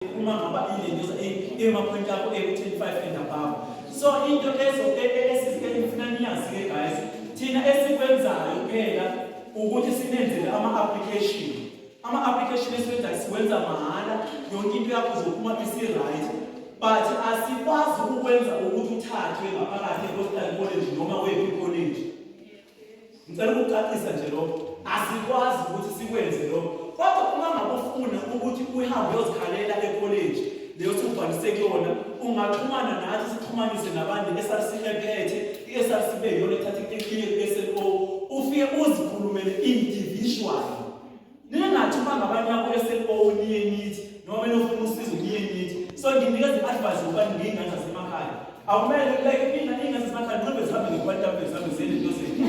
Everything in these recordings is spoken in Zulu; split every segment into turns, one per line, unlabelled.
Uma ngaba ilento ema-point akho eku-25 and above. So into ezo esifuna niyazi-ke guys, thina esikwenzayo kuphela ukuthi sinenzele ama-application. Ama-application esiwenzayo siwenza mahhala, yonke into yakho uzophuma isi-right, but asikwazi ukwenza ukuthi uthathwe ngaphakathi e-Coastal College noma kwephi college. Ngicela ukucacisa nje lokho, asikwazi ukuthi sikwenze lokho. Kodwa uma ngabe ufuna ukuthi uhambe uyozikhalela ekholeji leyo usubhalise kuyona, ungaxhumana nathi, sixhumanise nabantu i-SRC ephethe. I-SRC beyiyona ethatha iye ku-SLO, ufike uzikhulumele individually. Ningathi uma ngabanye ku-SLO niye nithi noma benofuna usizo niye nithi. So nginikeza i-advice ngoba ngiyingane zasemakhaya, akumele like mina iy'ngane zasemakhaya nqobe zihambe ngequantum, zihambe ziye lento zenu,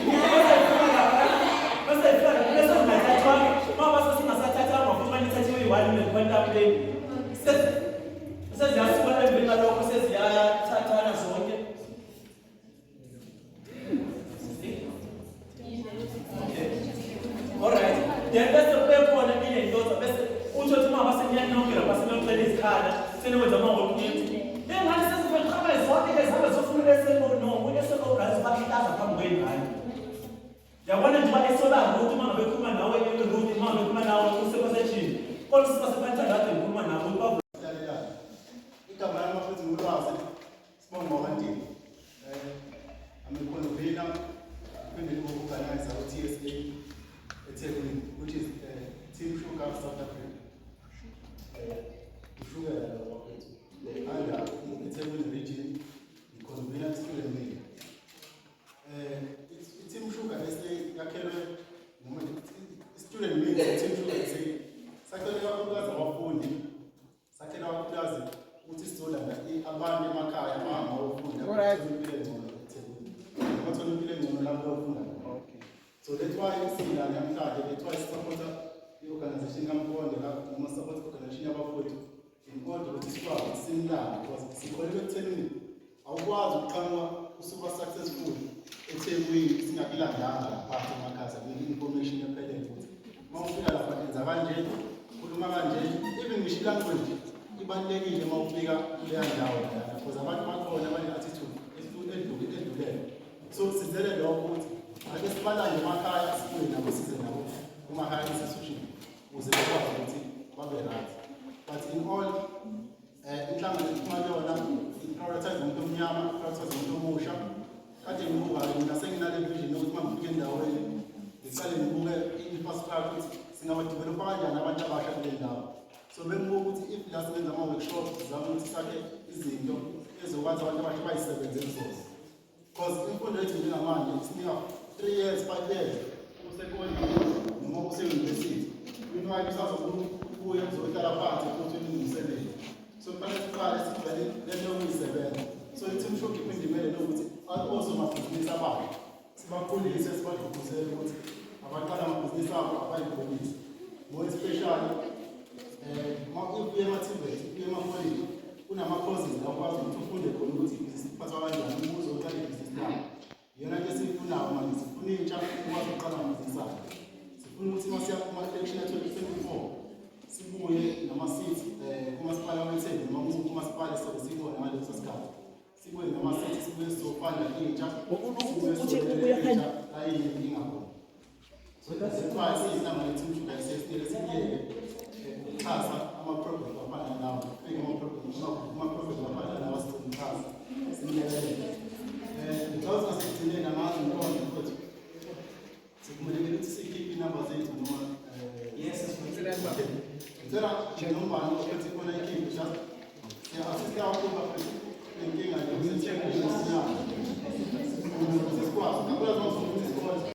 bese ifika bese zingathathwanga. Uma base singasathathanga futhi manje ithathiwe iyi-one ne-quantum le, seziyasuka emveni kwalokho seziyathathana zonke. Alright. Then bese kube khona inendoda, bese uthi uma basenyanonke lapha seniyocela izikhala, senikwenza ama-walk-in. Ingane sezifeqhama zonke ke, zihambe ziyofuna u-SLO. No, u-SLO guys bakuhlaza phambi kwey'ngane. Yabona nje uba esolanga ukuthi uma ngabe ekhuluma nawe erude, uma ngabe ekhuluma nawe usephasejini. Kodwa sibasephatha kade ngikhuluma nabo ukuthi bavule.
Silalelana. Igama lami futhi nguLwazi Sibongo Wantini. I'm a convener, phinde ngibe organizer u-TSA eThekwini, which is Team Sugar South Africa. Ushukela lo bafethu. Under eThekwini region, ngi-convener student league. I-Team Sugar SA yakhelwe noma i-student wing Team Sugar SA sakhelwe kakhulukazi abafundi, sakhela kakhulukazi ukuthi sizolanda abantu emakhaya abahamba bayofunda, bathola impilo engcono eThekwini, bathola impilo engcono lapho bayofunda khona. So that's why sila namhlanje, that's why sisupporta i-organization kaMkhonde la, noma support i-organization yabafowethu in order ukuthi sikwazi ukuthi simlande, because sikholelwa ekuthenini awukwazi ukuqhamuka usuba successful eThekwini singakulandanga lapha emakhaya, kunika information ephelele ukuthi uma ufika lapha enza kanje, khuluma kanje. Even ngisho i-language ibalulekile uma ufika kuleya ndawo leyana, because abantu bakhona bane-attitude edlulele. So sizele lokho ukuthi ake sibalande emakhaya, sibuye nabo, size nabo kuma-higher institution ukuze bekwazi ukuthi babe right. But in all, inhlangano ephuma kuyona i-prioritize umuntu omnyama, i-prioritize umuntu omusha. Kade ngibuka-ke mina, senginale vision yokuthi uma ngifika endaweni ngiqale ngibuke i-infrastructure ukuthi singabadevelopa kanjani abantu abasha kule ndawo. So bengibuka ukuthi if la singenza ama-workshop, sizame ukuthi sakhe izinto ezokwazi abantu abasha bayisebenze kuzona, because imfundo yethu njengamanje isinika 3 years, 5 years usekoleni noma use-university, meanwhile usazobuya uzohlala phansi futhi uningi umsebenzi. So kufanele siqale sigcwele lento yokuyisebenza. So i-Team Sugar iphinde imele nokuthi osomabhizinisi abasha sibakhulise, sibagqugquzele ukuthi abaqala amabhizinisi abo abayibonise, more especially if uye ema-TVET, uye emakholiji, kunama-courses la ukwazi ukuthi ufunde khona ukuthi ibhizinisi iphathwa kanjani ukuze uqale ibhizinisi lakho. Iyona nto esiyifunayo manje. Sifuna intsha ukwazi ukuqala amabhizinisi ayo. Sifuna ukuthi uma siya kuma-election ya-2024 sibuye nama-seats kumasipala weTheku noma kumuphi umasipala esizobe sikubona ngaleso sikhathi, sibuye nama-seats, sibuye sizofanda intsha, sibuye
Uthi
sizolekelela
uyakhanya.
intsha la iyinkinga khona. So that's why siyinhlangano ye-Team Sugar sesiyeke siyeke ukuxhasa ama-program afana nawo, fike ama-program afana nawo sizokuxhasa, simlekelele. Ngicabanga ukuthi ngasekugcineni angazi ngiqonde futhi sivumelekile ukuthi sikhiphe inamba zethu noma
Yes.
Okay. Ngicela nje nombani ophethe khona ikhiphe, just siya-assista kakhulu bafethu inkinga nje ukuze sikwazi kakhulu ukuthi isikole